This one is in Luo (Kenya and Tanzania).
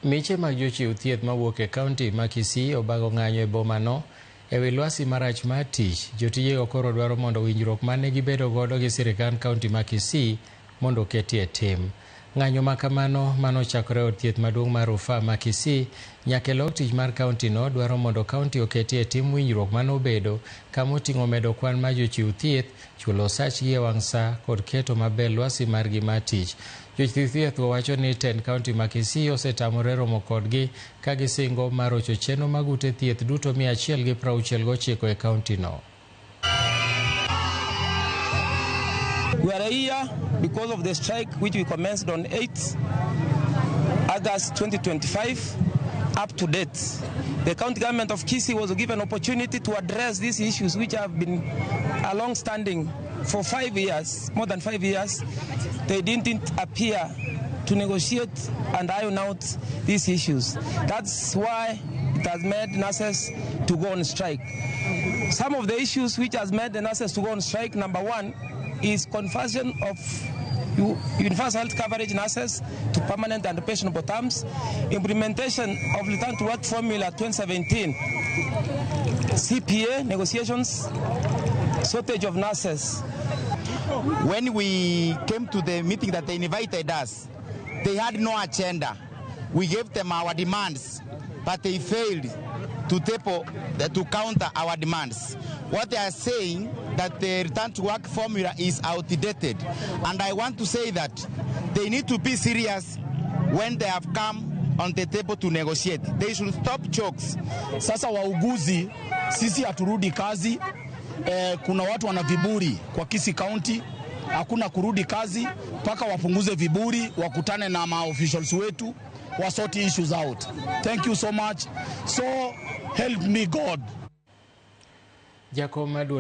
Miche mag jochiw thieth mawuok e kaunti ma Kisii obago ng'anyo e bomano ewi lwasi marach mar tich. Jotijego koro dwaro mondo winjruok mane gibedo godo gi sirikand kaunti ma Kisii mondo oketie tim. Ng'anyo ma kamano manochakore e od thieth maduong' mar rufaa ma Kisii nyaka e lok tich mar kaunti no dwaro mondo kaunti oketie tim winjruok manobedo kama oting'o medo kwan mar jochiw thieth, chulo osachgi e wang' saa kod keto maber lwasi margi mar tich. Jochiw thieth go wacho ni tend kaunti ma Kisii osetamore romo kodgi ka gisingo mar rocho chenro mag ute thieth duto 169 e kaunti no. We are here because of the strike which we commenced on 8th August 2025 up to date. The county government of Kisii was given opportunity to address these issues which have been a long standing for 5 years, more than 5 years. They didn't appear to negotiate and iron out these issues. That's why it has made nurses to go on strike. Some of the issues which has made the nurses to go on strike, number one, is conversion of universal health coverage nurses to permanent and pensionable terms, implementation of return to work formula 2017, CPA negotiations, shortage of nurses. When we came to the meeting that they invited us, they had no agenda. We gave them our demands, but they failed to table, to counter our demands. What they are saying, that the return to work formula is outdated. And I want to say that they need to be serious when they have come on the table to negotiate. They should stop jokes. Sasa wauguzi sisi haturudi kazi. Kuna watu wana viburi kwa Kisii County, hakuna kurudi kazi mpaka wapunguze viburi, wakutane na maofficials wetu wa sort issues out. Thank you so much. So help me God. Jakom mar duol